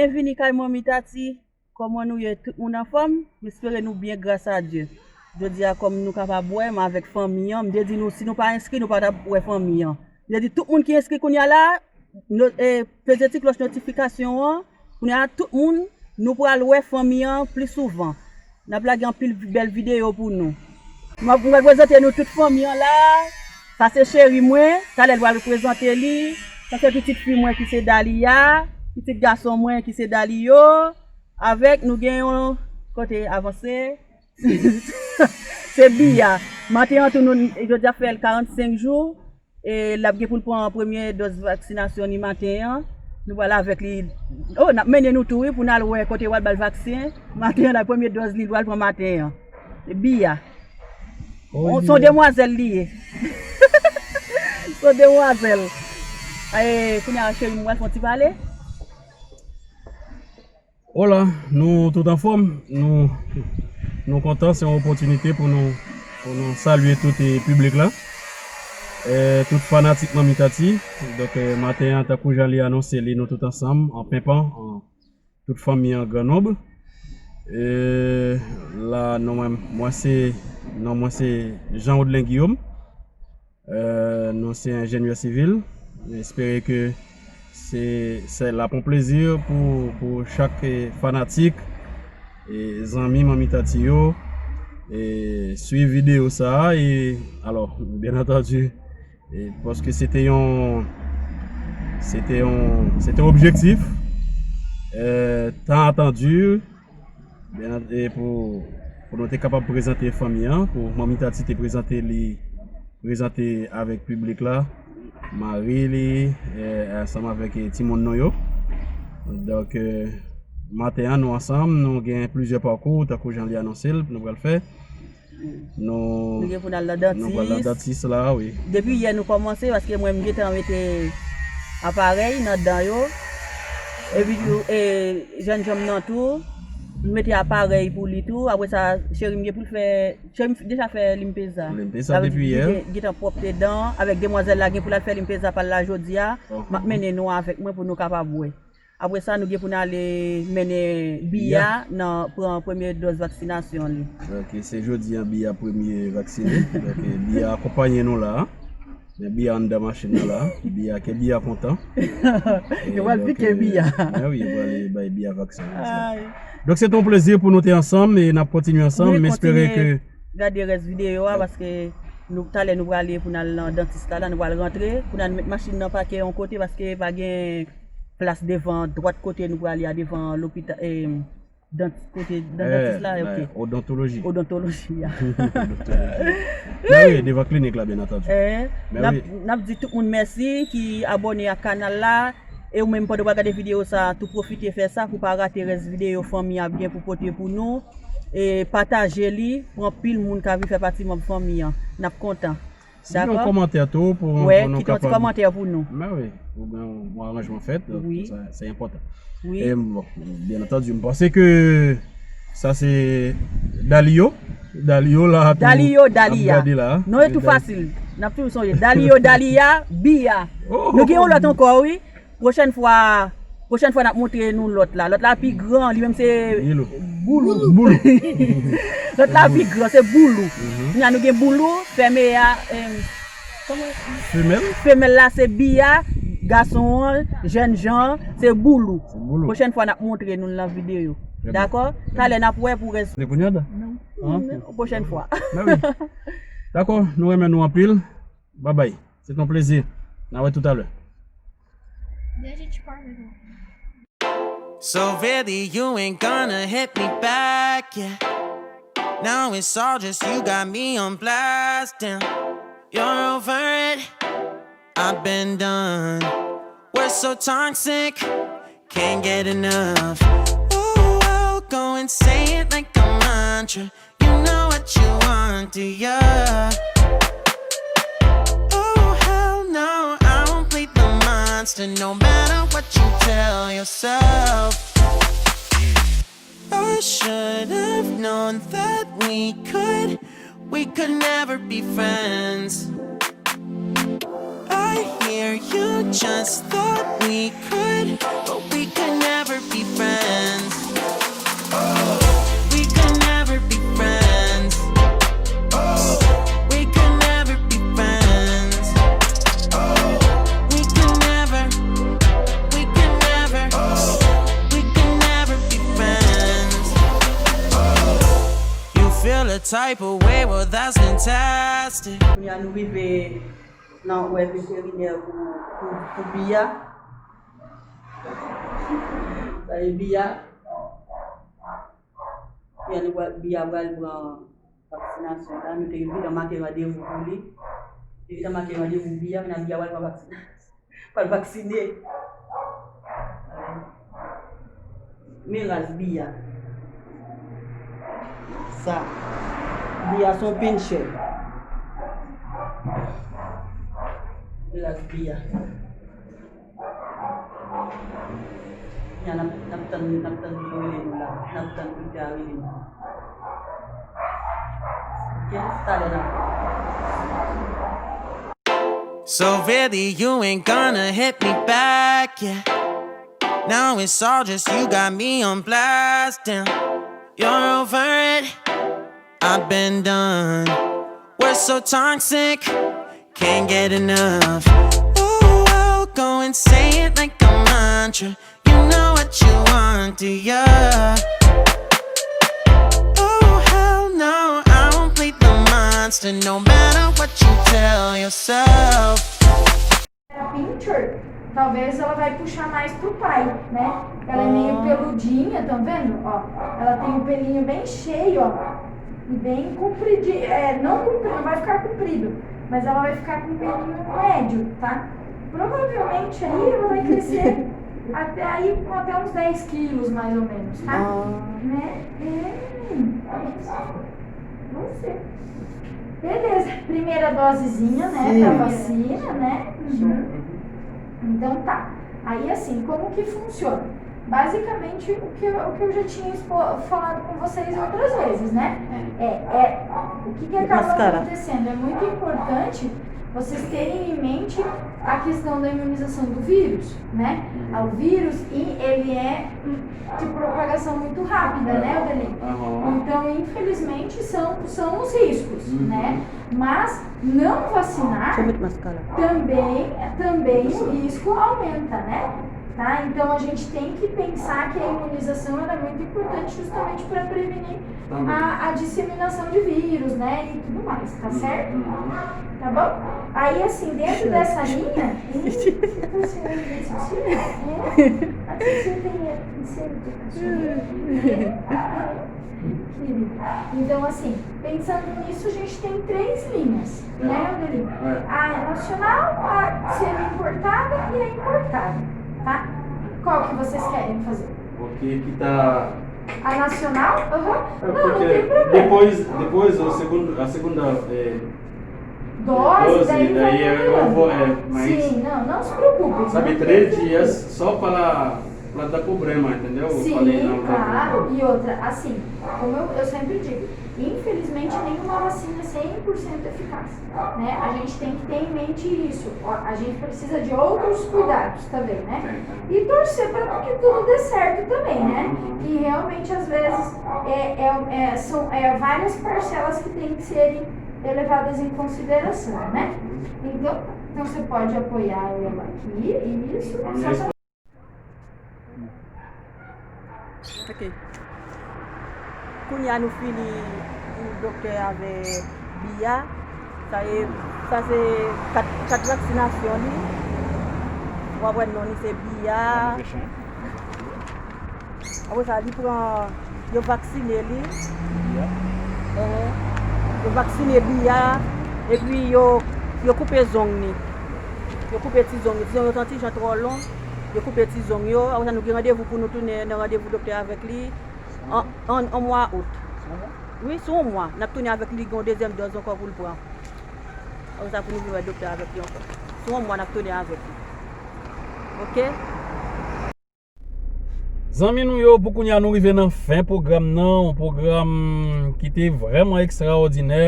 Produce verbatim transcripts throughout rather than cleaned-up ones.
Byenvini kay Manmi Tati. Kòman nou ye? Tout moun anfòm? M espere nou byen, gras a Dye. Jodi a, kòm nou kapab wè, m avèk fanmi an. M te di nou, si nou pa enskri, nou pa t ap wè fanmi an. M te di, tout moun ki enskri kounye a la, no- e, peze ti klòch notifikasyon an. Kounye a, tout moun, nou pral wè fanmi an pli souvan. N ap lage anpil bèl videyo pou nou. M ap, m pral prezante nou tout fanmi an la. Sa se cheri mwen, talè l pral prezante li. Sa se pitit fi mwen ki se Dalia, pitit gason mwen ki se Dalio. Avèk nou gen yon kote avanse. Se Biya. Maten an tou nou, jodi a fè l karannsenk jou. E l ap gen pou l pran premye dòz vaksinasyon li maten an. Nou pral avèk li. Oh, n ap mennen nou tou wi pou n al wè kote yo pral ba l vaksen. Maten an, la premye dòz li, li pral pran maten an. Biya. Oh, se yon demwazèl li ye. Se yon demwazèl. E, kounye a, cheri, m pral fè yon ti pale. Hola, nou tout anfòm, nou, nou kontan, se yon opòtinite pou nou, pou nou salye tout, e, piblik la, e, tout fanatik Manmi Tati. Donk, e, maten an, tankou jan li anonse li, nou tout ansanm, an penpan, an, tout fanmi an gran nonb. E, la, non, mwen, mwen se, non, mwen se Jean Audlin Guillaume. Euh, nou se enjenyè sivil. Nou espere ke se, se l ap yon plezi pou, pou chak, eh, fanatik e zanmi Manmi Tati yo, eh, swiv videyo sa a. E, alò, byen antandi, eh, paske se te yon, se te yon, se te yon objektif, eh, tan atandi. Byen, e pou, pou nou te kapab prezante fanmi an, pou Manmi Tati te prezante li, prezante avèk piblik la, mari li, e, ansanm avèk, e, timoun nou yo. Donk, e, maten an, nou ansanm, nou gen plizyè pakou, tankou jan li anonse l, nou pral fè. Nou, nou gen pou n al nan dantis. Nou pral nan dantis la, wi. Depi yè nou kòmanse, paske mwen, m gentan mete aparèy nan dan yo. Epi tou, e, jènjan m nan tou, m mete aparèy pou li tou. Apre sa, cheri m gen pou l fè, cheri m deja fè limpeza. Limpeza depi yè. Sa vle di, li gen, gentan pwòpte dan, avèk demwazèl la gen pou l al fè limpeza pa l la jodi a. M ap mennen nou avèk mwen pou nou kapab wè. Apre sa, nou gen pou n ale mennen Biya nan pran premye dòz vaksinasyon li. Ok, se jodi a Biya premye vaksine. Donk, Biya akonpaye nou la. Men Biya anndan machin nan la. Biya, ke Biya kontan. Yo pral pike Biya. Men wi, yo pral bay Biya vaksen. Donk, se te yon plezi pou nou te ansanm e n ap kontinye ansanm. M espere ke gade rès videyo a, paske nou, talè nou prale pou n al nan dantis la, la nou pral rantre, pou n al met machin nan pake yon kote, paske pa gen plas devan dwat kote nou prale a, devan lopita-, eh, dantis, kote dan dantis la, ok. Odontoloji. Odontoloji a. Odontoloji. Men wi, devan klinik la, byen antandi. Eh, men n ap, wi, n ap di tout moun mèsi ki abòne ak kanal la. E ou menm, pandan w ap gade videyo sa a, tou pwofite fè sa pou pa rate rès videyo fanmi ap gen pou pote pou nou. E pataje li, pou anpil moun ka vin fè pati manm fanmi an. N ap kontan. Dakò? Kite yon kòmantè tou pou, pou nou kapab. Wè, kite yon ti kòmantè pou nou. Men wi, pou gen yon aranjman fèt, donk sa, se enpòtan. Wi. E bon, byen antandi, m panse ke sa se Dalio. Dalio la tou. Dalio, Dalia. Non, e tou fasil. N ap toujou sonje. Dalio, Dalia, Biya. Oh! Nou gen yon lòt ankò, wi. Pwochèn fwa, pwochèn fwa n ap montre nou lòt la. Lòt la pi gran, li menm se Boulou. Boulou. Lòt la pi gran, se Boulou. Mhm. Kounye a nou gen Boulou, fèmye a, em, kòman? Femèl? Femèl la se Biya, gason an, jènjan, se Boulou. Se Boulou. Pwochèn fwa n ap montre nou l nan videyo. Trè byen. Dakò? Talè n ap wè pou rès. Se kounye a? Non. Ah, ok. Pwochèn fwa. Ben wi. Dakò, nou renmen nou anpil. Babay. Se te yon plezi. N a wè toutalè. So really, you ain't gonna hit me back, yeah. Now it's all just you got me on blast, damn. You're over it, I've been done. We're so toxic, can't get enough. Ooh, I'll go and say it like a mantra. You know what you want, do ya? Oh, hell no, I won't plead the monster, no matter what you tell yourself. I should have known that we could, we could never be friends. I hear you just thought we could, but we could never be friends. Type of way, well, that's fantastic. Kounye a nou rive nan wè veterinè pou, pou, pou Bia. Sa e Bia. Bia, nou pral, Bia pral pran vaksinasyon la. Nou te gentan make randevou pou li. Te gentan make randevou Bia, men Bia pral pran vaksinasyon. Pral vaksine. Men ras Bia. Sa. Bia se yon pinsye. Men ras Bia. Ya, n ap, n ap tann, n ap tann pou yo rele nou la. N ap tann pou yo rele nou. Ok, talè n ap. So really, you ain't gonna hit me back, yeah. Now it's all just you got me on blast, damn. You're over it, I've been done. We're so toxic, can't get enough. Ooh, I'll go and say it like a mantra. You know what you want, do ya? Oh, hell no, I won't plead the monster, no matter what you tell yourself. Pinscher, talvez ela vai puxar mais pro pai, né? Ela é meio peludinha, estão vendo? Ó, ela tem o pelinho bem cheio, ó. E bem compridinho, é, não comprido, não vai ficar comprido, mas ela vai ficar com um pelinho médio, tá? Provavelmente aí ela vai crescer até aí com até uns dez quilos, mais ou menos, tá? Né? É, vamos ver. Beleza, primeira dosezinha, né, da vacina, né? Uhum. Então tá. Aí assim, como que funciona? Basicamente, o que, eu- o que eu já tinha expo- falado com vocês outras vezes, né? É, é, o que, que acaba acontecendo? É muito importante vocês terem em mente a questão da imunização do vírus, né? O vírus, e ele é de propagação muito rápida, né, Adelino? Então, infelizmente, são, são os riscos, né? Mas não vacinar também, também o risco aumenta, né? Tá? Então a gente tem que pensar que a imunização ela é muito importante justamente para prevenir a, a disseminação de vírus, né? E tudo mais, tá certo? Tá bom? Aí assim, dentro dessa linha. Ih, você tá cheirando bem, você cheira? É? A titia tem cheiro de cachorro? Então, assim, pensando nisso, a gente tem três linhas, né, Adelino? A nacional, a semi-importada e a importada, tá? Qual que vocês querem fazer? Porque que tá. A nacional? Aham. É Não, não porque tem problema. Depois, depois o segundo, a segunda é, Dose, dose, daí, daí vai eu melhorando. vou. É, mas, Sim, não, não se preocupe. sabe, três dias só pra, pra dar problema, entendeu? Eu falei, Sim, não, claro. E outra, assim, como eu, eu sempre digo, infelizmente nenhuma vacina é cem por cento eficaz. Né? A gente tem que ter em mente isso. Ó, a gente precisa de outros cuidados também, né? E torcer para que tudo dê certo também, né? Que realmente, às vezes, é, é, é, são é, várias parcelas que têm que serem levadas em consideração, né? Então, então você pode apoiar ela aqui, isso. Só que Ok. Kounye a nou fini pou doktè avè Bia. Sa e, sa se kat, kat vaksinasyon li. W ap wè non li se Bia. Apre sa, li pran, yo vaksine li. Enhen. Yo vaksine Bia. Epi yo, yo koupe zong li. Yo koupe ti zong li. Ti zong yo t yon ti jan twò long. Yo koupe ti zong yo. Apre sa, nou gen randevou pou nou tounen nan randevou doktè avèk li. An, an, an mwa out. Wi, sou yon mwa. N ap tounen avèk li, gen yon dezyèm dòz ankò pou l pran. Apre sa, pou nou vin wè doktè avèk li ankò. Sou yon mwa, n ap tounen avèk li. Oke? Zanmi nou yo, pou kounye a nou rive nan fen pwogram nan, yon pwogram ki te vrèman ekstraòdinè.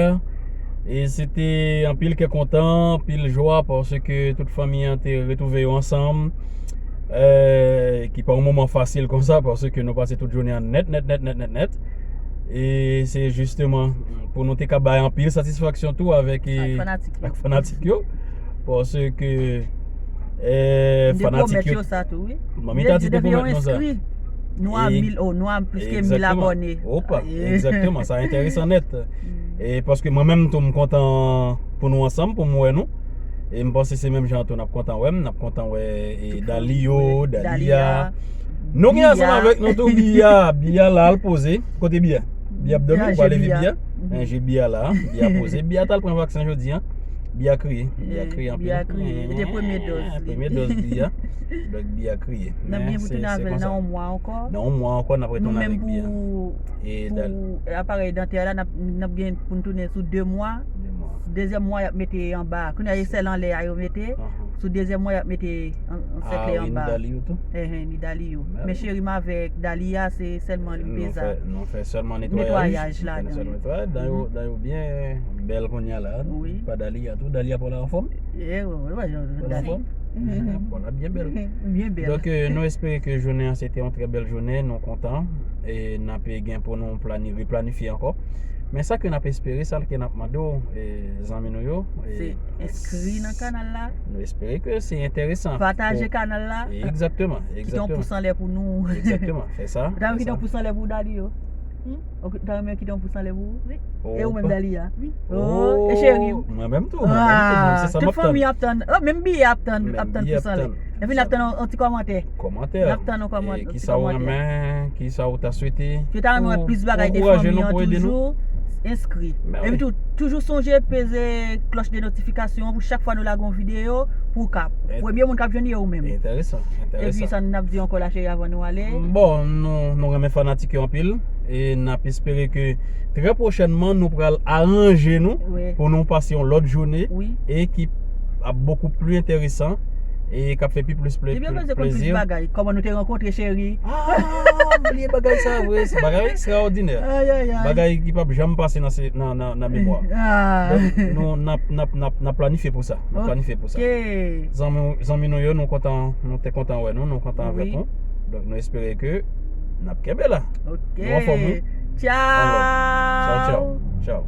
E se te anpil kè kontan, anpil jwa, paske tout fanmi an te retwouve yo ansanm. Eh, ki pa yon moman fasil konsa, paske nou pase tout jounen an nèt, nèt, nèt, nèt, nèt, nèt. E se jisteman pou nou te ka bay anpil satisfaksyon tou avèk, eh, Ak fanatik yo. Ak fanatik yo. Paske, eh, M te fanatik pwomèt yo. Yo sa tou, wi. Manmi Tati te Depi yo pwomèt nou sa. Enskri, Nou a mil, oh, nou a plis ke mil abòne. Opa, egzakteman, sa enteresan nèt. E paske mwen menm tou, m kontan pou nou ansanm, pou m wè nou. E m panse se menm jan tou n ap kontan wè m, n ap kontan wè e, Dalio, Dalia. Nou gen ansanm avèk nou tou Bia. Bia la, al poze. Kote Bia? Bia ap dòmi, ou pa leve Bia? Men je Bia la, Bia poze. Bia t al pran vaksen jodi an. Bia kriye. Bia kriye anpil. Bia kriye. E te premye dòz li. Premye dòz Bia. Donk Bia kriye. N ap gen pou tounen avè l nan yon mwa ankò. Nan yon mwa ankò, n ap retounen avèk Bia. Nou menm pou, pou aparèy dantè la, n ap, n ap gen pou n tounen sou de mwa. Dezyèm mwa, y ap mete anba. Kounye a, e sèl anlè a yo mete. Sou dezyèm mwa, y ap mete an, an sèklè anba. Ah wi, ni Dalio tou. Ehe, ni Dalio. Men cheri m avèk Dalia, se sèlman li peza. Nou fè sèlman netwayaj. Netwayaj ladan. Sèlman netwayaj. Dan yo, dan yo byen bèl kounye a la. Wi. Pa Dalia tou. Dalia pa la anfòm? Wi, wi, wi. Bon, la byen bèl. Byen bèl. Donk, euh, nou espere ke jounen an se te yon trè bèl jounen. Nou kontan. E n ap gen pou nou plani, replanifye ankò. Men sa ke n ap espere, sa ke n ap mande w, e, zanmi nou yo, e, se enskri nan kanal la. Nou espere ke se enteresan. Pataje kanal la. Egzakteman, egzakteman. Kite yon pous anlè pou nou. Egzakteman, fè sa. Ou ta renmen kite yon pous anlè pou Dalio? Hmm? Ou ta renmen kite yon pous anlè pou ou? Wi. E ou menm, Dalia? Wi. Oh, e cheri m? Mwen menm tou, mwen menm tou, se sa m ap tann. Tout fanmi ap tann. Oh, menm Bia ap tann, ap tann pous anlè. Epi n ap tann yon, yon ti kòmantè. Kòmantè. N ap tann yon kòmantè. Kisa w renmen, kisa w ta swete. Yo ta renmen wè plis bagay de fanmi an toujou. Enskri. Epi tou, toujou sonje peze klòch de notifikasyon an pou chak fwa nou lage yon videyo pou w ka premye moun k ap jwenn li e ou menm. Enteresan, enteresan. Epi sa n ap di ankò la cheri avan nou ale? Bon, nou, nou renmen fanatik yo anpil e n ap espere ke trè pwochènman nou pral aranje nou pou nou pase yon lòt jounen e ki ap bokou pli enteresan e k ap fè pi plis plezi. Li byen poze konn plis bagay. Kòman nou te rankontre, cheri? Ah, m bliye bagay sa vre. Se bagay ekstraòdinè. Ay, ay, ay. Bagay ki p ap janm pase nan, nan, nan, nan memwa. Donk, nou, n ap, n ap, n ap, n ap planifye pou sa. N ap planifye pou sa. Zanmi, zanmi nou yo, nou kontan, nou te kontan wè nou, nou kontan avèk nou. Donk, nou espere ke n ap kenbe la. Nou anfòm, wi. Tchaw. Tchaw, tchaw. Tchaw.